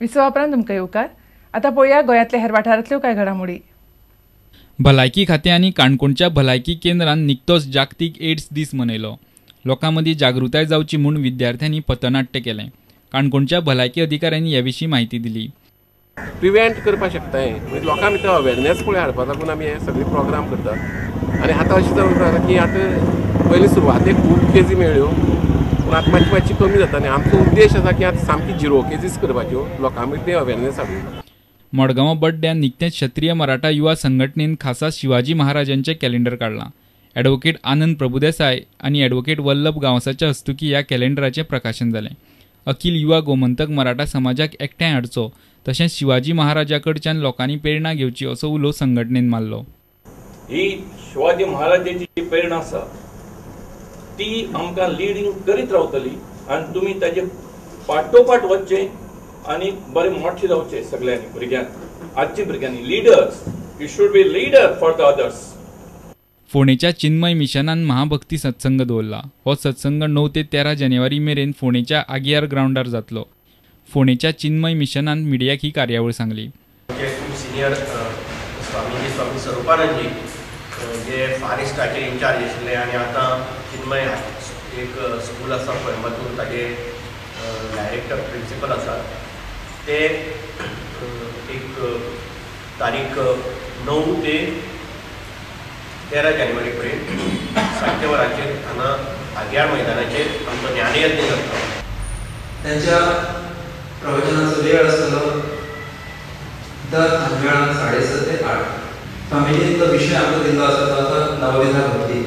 विसवा उपरांत तुमकां येवकार. आतां पळोवया गोंयांतल्या हेर वाठारांतल्यो कांय घडामोडी. भलायकी खातें आनी काणकोणच्या भलायकी केंद्रान निकतोच जागतीक एड्स दीस मनयलो. लोकां मदीं जागृताय जावची म्हूण विद्यार्थ्यांनी पथनाट्य केलें. काणकोणच्या भलायकी अधिकाऱ्यांनी हे विशीं म्हायती दिली. प्रिवेंट करपाक शकता, म्हणजे लोकां भितर अवेरनेस पळय हाडपाक लागून आमी हे सगळे प्रोग्राम करतात. आनी आतां अशें जावन जाता की आतां पयलीं सुरवातेक खूब केजी मेळ्ळ्यो, पूण आतां मातशी मातशी कमी जाता आनी आमचो उद्देश आसा की आतां सामकी झिरो केजीस करपाच्यो, लोकां भितर अवेरनेस हाडून. मडगांवां बड्ड्यां निकतेंच क्षत्रिय मराठा युवा संघटनेन खासा शिवाजी महाराजांचें कॅलेंडर काडलां. ॲडव्होकेट आनंद प्रभुदेसाय आनी ॲडव्होकेट वल्लभ गांवसाच्या हस्तुकीं ह्या कॅलेंडराचें प्रकाशन जालें. अखिल युवा गोमंतक मराठा समाजाक एकठांय हाडचो तशेंच शिवाजी महाराजा कडच्यान लोकांनी प्रेरणा घेवची असो उलो संघटनेन मारलो. ही शिवाजी महाराजाची जी प्रेरणा आसा ती आमकां लिडींग करीत रावतली आनी तुमी ताजे पाठोपाठ वचचें आनी बरें मोठे जावचें सगळ्यांनी भुरग्यांक, आजच्या भुरग्यांनी. Leaders, you should be leader for the others. फोंडेच्या चिन्मय मिशनान महाभक्ती सत्संग दवरला. हो सत्संग 9 ते 13 जानेवारी मेरेन फोंडेच्या आगियार ग्रावंडार जातलो. फोंडेच्या चिन्मय मिशनान मिडियाक ही कार्यावळ सांगली. सिनियर स्वामीजी स्वामी स्वरूपानंदजी जे फार इस्टाचे इन्चार्ज आशिल्ले आनी आतां चिन्मय एक स्कूल आसा कोयंबतूर ताजे डायरेक्टर प्रिंसिपल आसात, ते एक तारीख 9 ते 13 जानेवारी पर्यंत 7 वरांचेर हांगा आग्यार मैदानाचेर आमचो ज्ञानयज्ञ जातलो. त्यांच्या प्रवचनाचो वेळ आसतलो दर सांजवेळा 7:30 ते 8. स्वामीजीन तो विशय आमकां दिल्लो आसा तो आसा नवविधा भक्ती.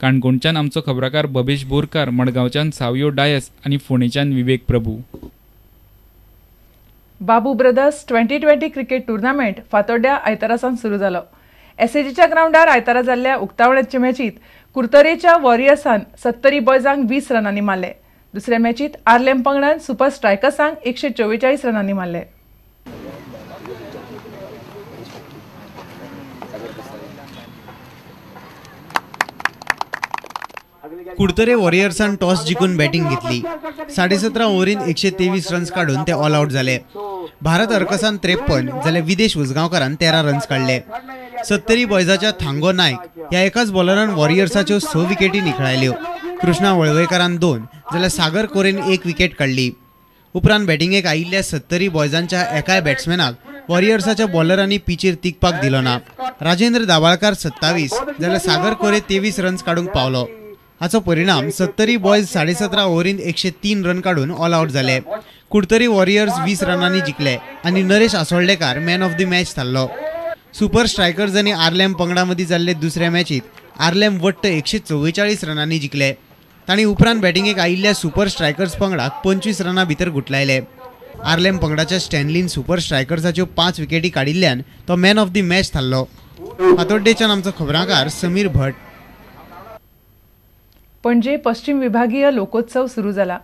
काणकोणच्यान आमचो खबराकार बबेश बोरकार, मडगांवच्यान सावयो डायस आनी फोंडेच्यान Vivek Prabhu. Babu brothers 2020 cricket tournament फातोड्ड्या आयतारा सावन सुरू जालो. एसएजीच्या ग्रावंडार आयतारा जाल्ल्या उक्तावणाचे मॅचीत कुर्तरेच्या वॉरियर्सान 70 बॉयजांक 20 रनांनी मारले. दुसऱ्या मॅचीत आर्लेम पंगडान सुपर स्ट्रायकर्सांक 144 रनांनी मारले. कुडतरे वॉरियर्सान टॉस जिखून बॅटिंग घेतली. 17.5 ओव्हरीन 123 रन्स काडून ते ऑल आउट जाले. भारत अर्कसान 53 जाल्यार विदेश उजगांवकारान 13 रन्स काडले. 70 बॉयजाच्या थांगो नायक ह्या एकाच बॉलरान वॉरियर्साच्यो 6 विकेटी निखळायल्यो. कृष्णा वळवयकारान 2 जाल्यार सागर कोरेन 1 विकेट काडली. उपरांत बॅटिंगेक आयिल्ल्या 70 बॉयजांच्या एकाय बॅट्समॅनाक वॉरियर्साच्या बॉलरांनी पिचेर तिगपाक दिलो ना. राजेंद्र दाबाळकार 27 जाल्यार सागर कोरे 23 रन्स काडूंक पावलो. हाचो परिणाम 70 बॉयज 17.5 ओव्हरीन 103 रन काडून ऑल आउट जाले. कुडतरी वॉरियर्स 20 रनांनी जिखले आनी Naresh Asoldekar man of the match थारलो. सुपर स्ट्रायकर्स आनी आर्लेम पंगडा मदीं जाल्ले दुसऱ्या मॅचीत आर्लेम वट्ट 144 रनांनी जिखले. तांणी उपरांत बॅटिंगेक आयिल्ल्या सुपर स्ट्रायकर्स पंगडाक 25 रनां भितर गुटलायले. आर्लेम पंगडाच्या स्टॅनलीन सुपर स्ट्रायकर्साच्यो 5 विकेटी काडिल्ल्यान तो मॅन ऑफ the match थारलो. फातोड्डेच्यान आमचो खबराकार समीर भट. पणजे पश्चिम विभागीय लोकोत्सव सुरू जाला.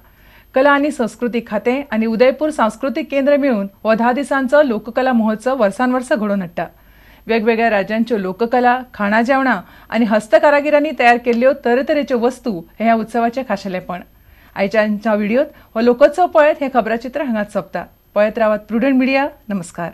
कला आनी संस्कृती खातें आनी उदयपूर सांस्कृतीक केंद्र मेळून हो 10 दिसांचो लोककला महोत्सव वर्सान वर्स घडोवन हाडटा. वेगवेगळ्या राज्यांच्यो लोककला, खाणां जेवणां आनी हस्तकारागिरांनी तयार केल्ल्यो तरेतरेच्यो वस्तू हे ह्या उत्सवाचें खाशेलेपण. आयच्या आमच्या व्हिडियोत हो लोकोत्सव पळयत हें खबराचित्र हांगाच सोंपता. पळयत रावात प्रुडंट मिडिया. नमस्कार.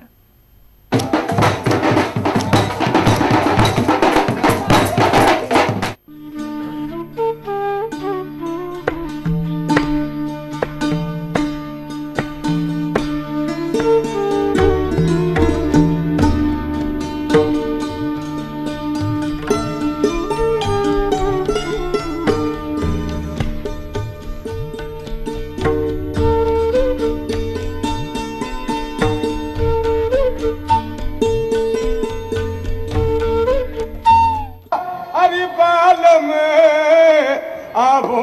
आबो